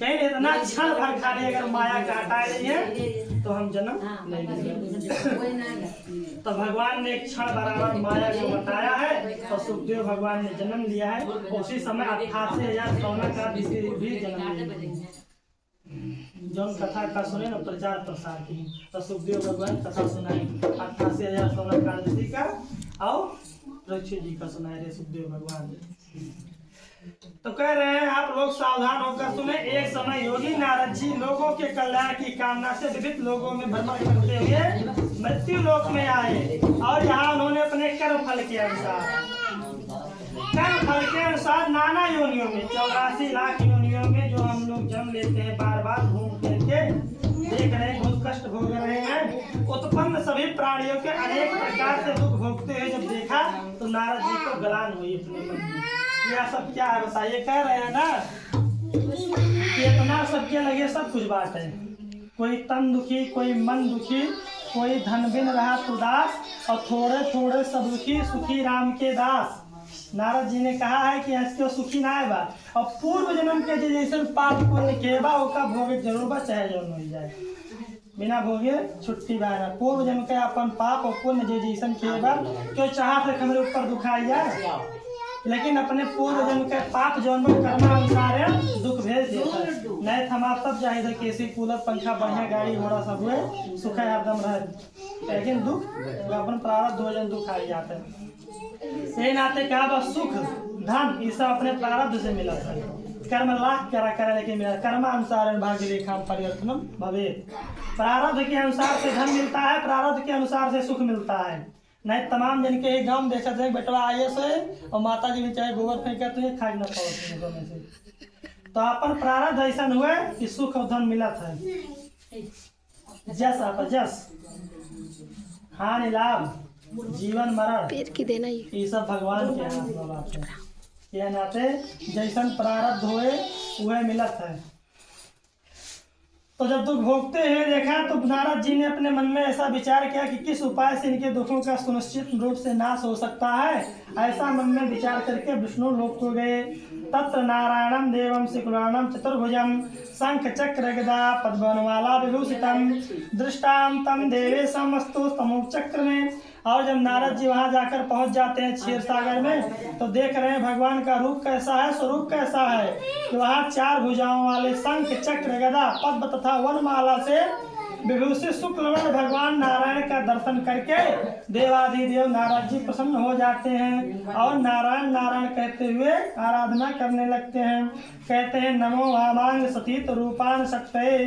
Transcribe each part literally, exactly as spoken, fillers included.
कहे, इतना क्षण भर खाली अगर माया का हटाए नहीं है तो हम जन्म नहीं लेंगे। तो भगवान ने एक क्षण बराबर माया को बताया है, तो सुखदेव भगवान ने जन्म लिया है। उसी समय अट्ठासी हजार सौनक आदि ऋषि भी जन्म लिए। जौन कथा का सुने ना, प्रचार प्रसार की, तो सुखदेव भगवान कथा सुनाए, अट्ठासी हजार सौनक आदि ऋषि का और परीक्षित जी का सुनाए रहे सुखदेव भगवान। तो कह रहे हैं, आप लोग सावधान होकर सुने। एक समय योगी नारद जी लोगों के कल्याण की कामना से विविध लोगों में भ्रमण करते हुए मृत्यु लोक में आए और यहाँ उन्होंने अपने कर्म फल के अनुसार, कर्म फल के अनुसार नाना योनियों में, चौरासी लाख योनियों में जो हम लोग जन्म लेते हैं, बार बार घूम फिर के देख रहे हैं, बहुत कष्ट भोग रहे हैं, उत्पन्न सभी प्राणियों के अनेक प्रकार से दुख भोगते हुए जब देखा तो नारद जी को ग्लानि हुई अपने मन में। यह सब क्या है बताइए? कह रहे हैं ना कि इतना सबके लगे सब कुछ बात है। कोई तन दुखी, कोई मन दुखी, कोई धन बिन रहा उदास, और थोड़े थोड़े सब दुखी, सुखी राम के दास। नारद जी ने कहा है कि इसके सुखी ना है बा, और पूर्व जन्म के जे जैसन पाप पुण्य के बा, ओका भोगे जरूर बा, चाहे जौन हो जाए। बिना भोगे छुट्टी बा ना। पूर्व जन्म के अपन पाप और पुण्य जे जैसन किए बा, क्यों चाहत है कि हमरे ऊपर दुख आई जाए, लेकिन अपने पूर्व जन्म के पाप जौन बा कर्मानुसार है दुख भेज देता है। नहीं तो हमार सब जाहिर है कि एसी, कूलर, पंखा, बढ़िया गाड़ी घोड़ा सब हुए, सुख है हरदम रहे, लेकिन दुख वो अपन प्रारब्ध हो जौन दुख आई जाते हैं। यही नाते कहा बा सुख, धन, ई सब अपने प्रारब्ध से मिला है। कर्म लाख करा करे लेकिन मिला, कर्मानुसार भाग्य रेखा परिवर्तनम भवे। प्रारब्ध के अनुसार से धन मिलता है, प्रारब्ध के अनुसार से सुख मिलता है। नहीं तमाम जन के एक गाँव में देखत है बेटवा आईएएस है और माता जी भी चाहे गोबर फेंके तो ये खा के ना पावत है गोबर में से। तो अपन प्रारब्ध ऐसा हुए कि सुख और धन मिलत है। जस आप जस, हानि लाभ, जीवन मरण, पेट की देना ही। ये सब भगवान के हाथ में बात है। यह नाते जैसन प्रारब्ध होए वह मिलत है। तो जब दुख भोगते हुए देखा तो नारद जी ने अपने मन में ऐसा विचार किया कि किस उपाय से इनके दुखों का सुनिश्चित रूप से नाश हो सकता है। ऐसा मन में विचार करके विष्णु लोक को गए। तत्र नारायणम देवम शुक्लानम चतुर्भुजम शंख चक्र गदा पद्ममाला विभूषितम दृष्टांतम देवेशम अस्तु तमोचक्र में। और जब नारद जी वहाँ जाकर पहुँच जाते हैं क्षीर सागर में, तो देख रहे हैं भगवान का रूप कैसा है, स्वरूप कैसा है, कि वहाँ चार भुजाओं वाले शंख चक्र गदा पद्म तथा वनमाला से विभूषित शुक्लवर्ण भगवान नारायण का दर्शन करके देवाधिदेव नारद जी प्रसन्न हो जाते हैं और नारायण नारायण कहते हुए आराधना करने लगते हैं। कहते हैं, नमो वामांग सतीत रूपान शक्तये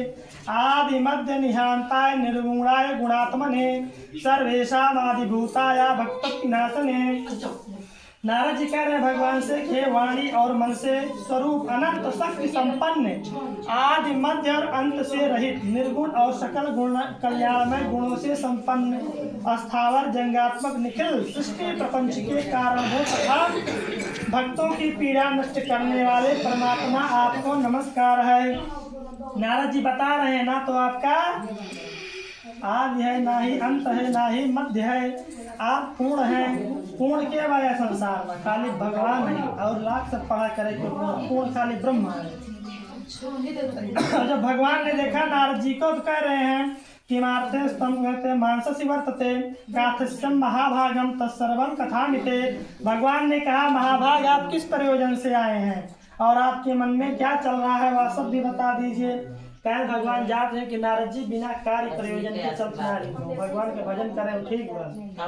आदि मध्य निहांताय निर्गुणाय गुणात्मने सर्वेशाम आदिभूताय भक्त नाशने। नारद जी कह रहे हैं भगवान से कि वाणी और मन से स्वरूप अनंत शक्ति संपन्न, आदि मध्य और अंत से रहित, निर्गुण और सकल गुण, कल्याणमय गुणों से संपन्न, अस्थावर जंगात्मक निखिल सृष्टि प्रपंच के कारणभूत तथा भक्तों की पीड़ा नष्ट करने वाले परमात्मा आपको नमस्कार है। नारद जी बता रहे हैं ना, तो आपका आदि है, ना ही अंत है, ना ही मध्य है, आप पूर्ण हैं। पूर्ण के बा संसार में? खाली भगवान है और लाख से पढ़ा करे के पूर्ण, पूर्ण खाली ब्रह्म है। और जब भगवान ने देखा नारद जी को तो कह रहे हैं, किमार्थे स्तम कहते मानससी वर्तते, काथस्यम महाभागम तत्सर्वम कथामि ते। भगवान ने कहा, महाभाग, आप किस प्रयोजन से आए हैं और आपके मन में क्या चल रहा है, वह सब भी बता दीजिए। कहे भगवान जात हैं कि नारद जी बिना कार्य प्रयोजन के चलत ना रही, भगवान के भजन करें, ठीक बा।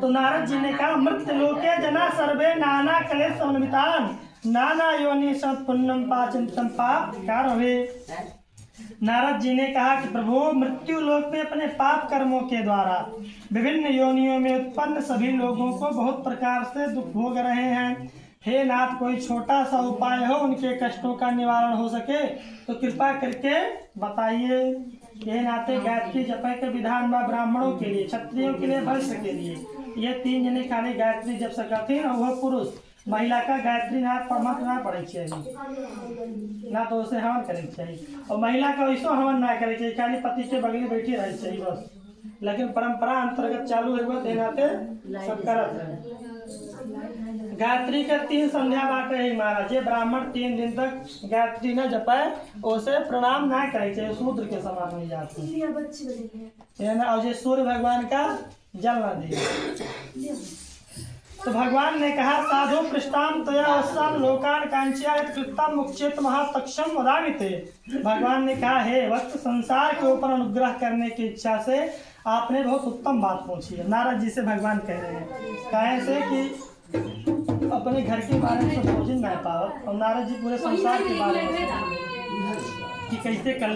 तो नारद जी ने कहा, मृत्यु लोके जना सर्वे नाना कलेश समन्वितान नाना योनि सत पुण्यम पाचन तम पाप कार हुए। नारद जी ने कहा कि प्रभु, मृत्यु लोक में अपने पाप कर्मों के द्वारा विभिन्न योनियों में उत्पन्न सभी लोगों को बहुत प्रकार से दुख भोग रहे हैं। हे नाथ, कोई छोटा सा उपाय हो उनके कष्टों का निवारण हो सके तो कृपा करके बताइए। यह नाते गायत्री जपे के विधान बा ब्राह्मणों के लिए, क्षत्रियों के लिए, वैश्य के लिए। ये तीन जने खाली गायत्री जप सकत हैं और वह पुरुष। महिला का गायत्री ना पढ़, मंत्र ना पढ़े के चाहिए, ना तो उसे हवन करे के चाहिए। और महिला का वैसो हवन ना करे के चाहिए, खाली पति के बगले बैठी रहे के चाहिए बस। लेकिन परंपरा अंतर्गत चालू है, हुआ तो नाते सब करत है। गायत्री के तीन संध्या बाटे है महाराज। जे ब्राह्मण तीन दिन तक गायत्री न जपे, ओसे प्रणाम ना करे, चाहे शूद्र के समान हो जाते। है ना? और जे सूर्य भगवान का जल ना दिए। तो भगवान ने कहा, साधु पृष्टाम त्वया वत्सं लोकान कांक्षया यत्कृतं मुक्षेत महातक्षं वदामि ते। भगवान ने कहा, हे वत्स, संसार के ऊपर अनुग्रह करने की इच्छा से आपने बहुत उत्तम बात पूछी है। नारद जी से भगवान कह रहे हैं, काहे से कि अपने घर के बारे में तो सोच ही नहीं पावत, और नारद जी पूरे संसार के बारे में सोच रहे हैं कि कैसे कल